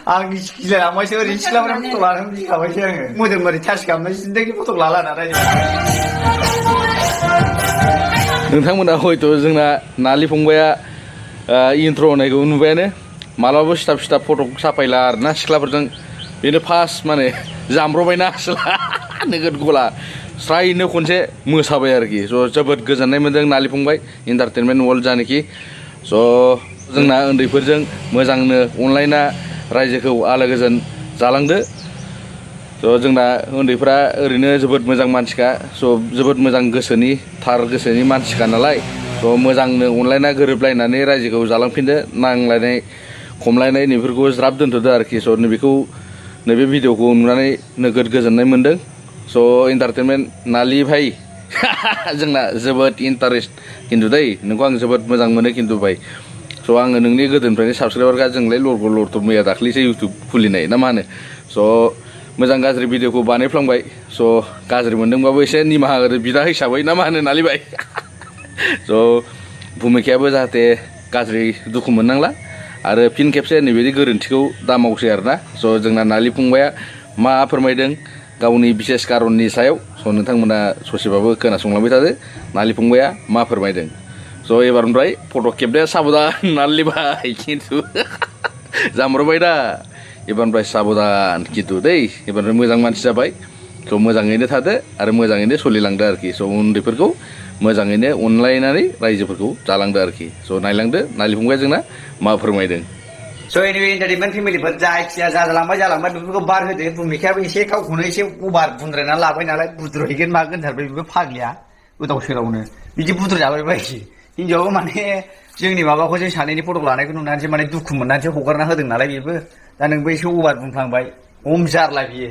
आंनि गिलायलांबायसो ओरैनो सिख्लाफोरा फट' लानो गिखाबायसो आङो मोदोम ओरै थास गाबनाय जिन्दगि फट' लाला ना रायजो नोंथांमोना हयथ' जोंना नालि फंबाया इन्ट्र' होनायखौ नुबायानो मालाबाबो सिथाब सिथाब फट' साफायला आरोना सिख्लाफोरजों बेनो फार्स्ट माने जामब्रबायना आसोला नोगोद गला स्रायनो खनसे मोसाबाय आरोखि स' जोबोद गोजोननाय मोन्दों नालि फंबाय इन्टारटेनमेन्ट वर्ल्ड जानोखि स' जोंना उन्दैफोरजों मोजांनो अनलायना रायजोखौ आलो गोजोन जालांदो स' जोंना उन्दैफ्रा ओरैनो जोबोद मोजां मानसिखा स' जोबोद मोजां गोसोनि थार गोसोनि मानसिखा नालाय स' मोजांनो अनलायना गोरोबलायनानै रायजोखौ जालांफिनदो नांलायनाय खमलायनाय नैफोरखौ ज्राब दोनथ'दो आरोखि स' नैबेखौ नैबे भिडिअखौ नुनानै नोगोद गोजोननाय मोन्दों स' इन्टारटेनमेन्ट नालि भाई जोंना जोबोद इन्टारेस्ट खिन्थु दै नोंखौ आं जोबोद मोजां मोनो खिन्थु भाई स' आङो नोंनि गोदोनिफ्रायनो साबसक्राइबारखा जोंलाय लरग' लरथब मैया दाख्लैसो इउटुब खुलिनाय ना मा होनो स' मोजां गाज्रि भिडिअखौ बानायफ्लांबाय स' गाज्रि मोन्दोंबाबो एसे निमाहा बिदा हिसाबै ना मा होनो नालि भाई स' भुमिकायाबो जाहाथे गाज्रि दुखु मोननांला आरो फिन खेबसे नैबायदि गोरोन्थिखौ दामावसै आरोना स' जोंना नालि फंबाया मा फोरमायदों गावनि बिसेस कारननि सायाव स' नोंथांमोना ससेबाबो खोनासंलांबाय थादो नालि फंबाया मा फोरमायदों स' एबारनिफ्राय फट' खेबनाया साबधान नालि भाई खिन्थु जामब्रबाय दा एबारनिफ्राय साबधान खिन्थु दै एबारनिफ्राय मोजां मानसि जाबाय स' मोजाङैनो थादो आरो मोजाङैनो सोलिलांदो आरोखि स' उन्दैफोरखौ मोजाङैनो अनलायनानै रायजोफोरखौ जालांदो आरोखि स' नायलांदो नालि फंबाया जोंना मा फोरमायदों स' एनिवे इन्टारटेनमेन्ट फेमिलिफोर जायखिया जालांबाय बेफोरखौ बार होदो भुमिकायाबो एसे गावखौनो एसे अभार बुंद्रायना लाबाय नालाय बुद्रुहैगोन मागोन थारबाय बेबो फाग्लिया गोदाव सोरावनो बिदि बुद्रु जाबाय बायदि हिनजावबो माने जोंनि माबाखौ जों सानैनि फट' लानायखौ नुनानैसो माने दुखु मोननानैसो हगारना होदों नालाय बेबो दा नोंबो एसे अभार बुंफ्लांबाय हम जारला बियो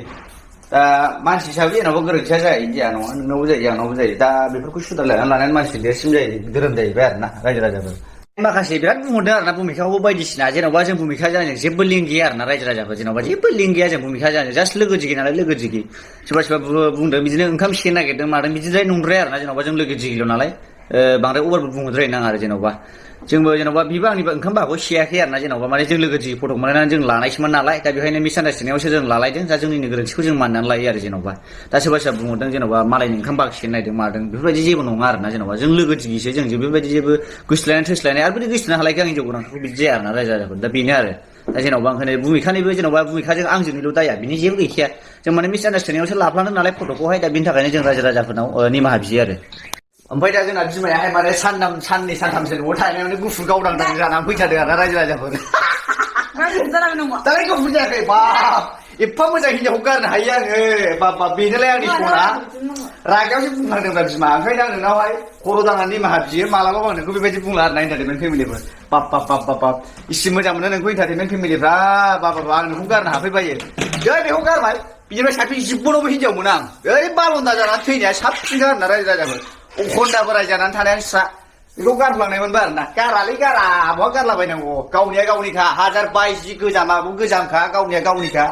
दा मानसि हिसाबै जेन'बा गोरोन्थिया जायो जाया नङा नोंनावबो जायो आंनावबो जायो दा बेफोरखौ सुदारलायनानै लानानै मानसि देरसिन जायो धोरोम जाहैबाय आरोना रायजो राजाफोर माखासे बिराद बुंहरदों आरोना भुमिकाखौ बायदिसिना जेन'बा जों भुमिका जानो जेबो लिंक गैया आरोना रायजो राजाफोर जेन'बा जेबो लिंक गैया जों भुमिका जानो जास्ट लोगो दिगि नालाय लोगो दिगि सोरबा सोरबा बुंदों बिदिनो ओंखाम सिखनो नागिरदों मादों बिदिद्राय नंद्राया आरोना जेन'बा जों लोगो दिगिल' नालाय बांद्राय अभारबो बुंहरद्राय नाङा आरो जेन'बा जोंबो जेन'बा बिबो आंनिबो ओंखाम बाहागो सियाखै आरोना जेन'बा माने जों लोगो दिगि फट' मोननानै जों लानायसोमोन नालाय दा बेखायनो मिसआन्डारस्टेन्डिंआवसो जों लालायदों दा जोंनि गोरोन्थिखौ जों मानिनानै लायो आरो जेन'बा दा सोरबा सोरबा बुंहरदों जेन'बा मालायनि ओंखाम बाहागो सिखनो नागिरदों मादों बेफोरबायदि जेबो नङा आरोना जेन'बा जों लोगो दिगिसो जों बेफोरबायदि जेबो गोसोलायनाय थोस्लायनाय आरो बिदि गोसोनो हालायखै आं हिनजाव गोनांफोरखौ बिदि जाया आरोना रायजो राजाफोर दा बेनो आरो दा जेन'बा ओंखायनो भुमिकानिबो जेन'बा भुमिकाजों आंजोंनिल' दाया बिनि जेबो गैखाया जों माने मिसआन्डारस्टेन्डिंआवसो लाफ्लांदों नालाय फट'खौहाय दा बिनि थाखायनो जों रायजो राजाफोरनाव निमाहा बियो आरो ओमफ्राय दा जोंना बिमायाहाय माने साननै सानथामसो न'आव थानायावनो गुफुर गावदांदां जानानै फैथारदों आरोना रायजो राजाफोर दालाय गुफुर जायाखै बाब एफा मोजां हिनजावखौ गारनो हायो आङो बाब बेनोलाय आंनि सना रागायावसो बुंलांदोंब्रा बिमा ओंखायनो आं नोंनावहाय खर' दांनानै निमाहा बियो मालाबाबो आं नोंखौ बेबायदि बुंला आरोना इन्टारटेनमेन्ट फेमिलिफोर बाब इसे मोजां मोनो नोंखौ इन्टारटेनमेन्ट फेमिलिफ्रा बाब आं नोंखौ गारनो हाफैबायो जै बेखौ गारबाय बिनिफ्राय साबसिन जिबनावबो हिनजाव मोनो आं ओरै बालन्दा जानानै थैनाया साबसिन आरोना रायजो राजाफोर अखन्दा बोराय जानानै थानायानो स्रा बेखौ गारलांनाय मोनबा आरोना गारालै गारा बहा गारलाबायनांगौ गावनिया गावनिखा हाजार बाइस जि गोजामाबो गोजामखा गावनिया गावनिखा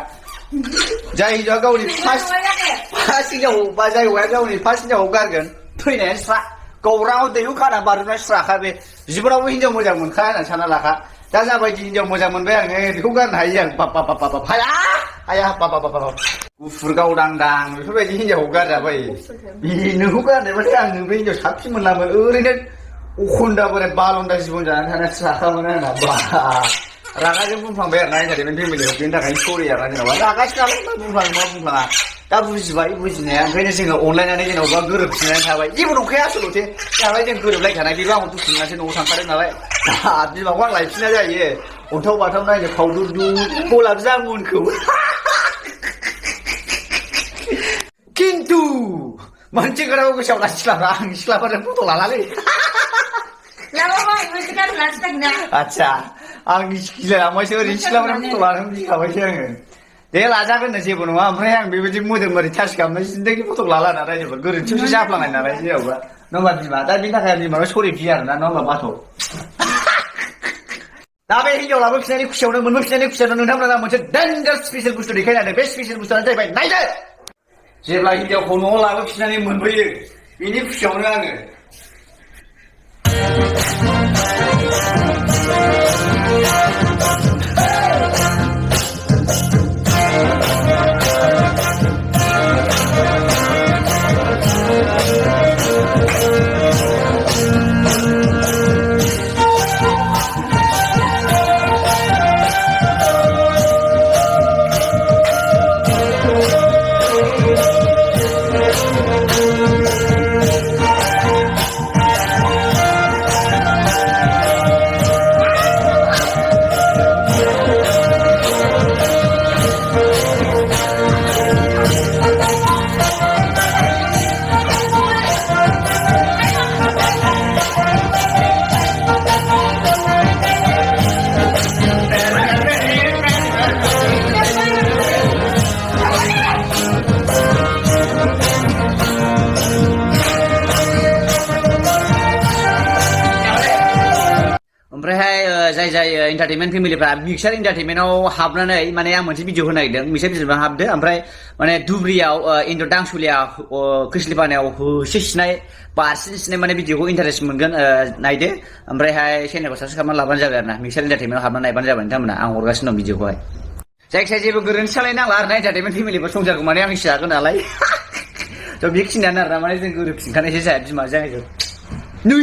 जाय हिनजावा गावनि फार्स्ट हिनजाव बा जाय हौवाया गावनि फार्स्ट हिनजावखौ गारगोन थैनायानो स्रा गौराङाव दैहु खाना बारजुमनाय स्राखा बे जिबनावबो हिनजाव मोजां मोनखा होननानै सानना लाखा दा जाबायदि हिनजाव मोजां मोनबाय आङो बेखौ गारनो हायो आं बाब हाया बाब गुफुर गावदांदां बेफोरबायदि हिनजावखौ गारजाबाय नोंखौ गारनायबाथाय आं नोंबो हिनजाव साबसिन मोनलामोन ओरैनो अखन्दा बोराय बालन्दा जिबन जानानै थानाया स्राखामोन आंना रागाजों बुंफ्लांबाय आरोना इन्टारटेनमेन्ट फेमिलियाव बेनि थाखायनो सरि आरोना जेन'बा रागासो नालाय मा बुंफ्लाङो मा बुंफ्लाङा दा बुजिबाय बुजिनाया ओंखायनो जोङो अनलायनानै जेन'बा गोरोबफिननानै थाबाय जेबो नंखाया आसलथे जाबाय जों गोरोबलायखानाय बेबो आंखौ दुखु मोननानैसो न'आव थांखादों नालाय बिमाखौ आं लायफिनना जायो अन्थाव बाथाव नायनो फावदुरदु गलाब जामुनखौ खिन्थु मोनसे खोथाखौ गोसोआव लाखिलाङा आं सिख्लाफोरजों फट' लालालै आदसा आंनि गिलायलांबायसो ओरैनो सिख्लाफोरा फट' लानो गिखाबायसो आङो दे लाजागोननो जेबो नङा ओमफ्राय आं बेबायदि मोदोम ओरै थास गाबनाय जिन्दगि फट' लाला ना रायजोफोर गोरोन्थियावसो जाफ्लांनाय नालाय जेरावबा नङा होमबा बिमा दा बिनि थाखाय बिमानाव सरि बियो आरोना नङा होमबा बाथ' दा बे हिनजाव लाबोफिननायनि खुसियावनो मोनबोफिननायनि खुसियावनो नोंथांमोना मोनसे डेन्जार स्पेसियेल बुस्थु देखायनानै बे स्पेसियेल बुस्थुआनो जाहैबाय नायदो जेब्ला हिनजावखौ न'आव लाबोफिननानै मोनबोयो बेनि खुसियावनो आङो एन्टारटेनमेन्ट फेमिलिफ्रा मिक्सार एन्टारटेनमेन्टआव हाबनानै माने आं मोनसे भिडिअ होनो नागिरदों मिक्सार बिजिरनायाव हाबदो ओमफ्राय माने धुब्रियाव इन्दर दांसुलिया खोस्लिफानायाव होसोसिनाय बारसिनसिनाय माने भिडिअखौ इन्टारेस्ट मोनगोन नायदो ओमफ्रायहाय चेनेलखौ साबसक्राइब खालामना लाबानो जाबाय आरो ना मिक्सार एन्टारटेनमेन्टआव हाबनानै नायबानो जाबाय नोंथांमोना आं हरगासिनो दं भिडिअखौहाय जायखिजाया जेबो गोरोन्थि सालायनांला आरो ना एन्टारटेनमेन्ट फेमिलिफोर संसारखौ माने आं जागोन नालाय थ' बेखिनियानो आरो ना माने जों गोरोबफिनखानायसो जाया बिमा जाहैगोन नै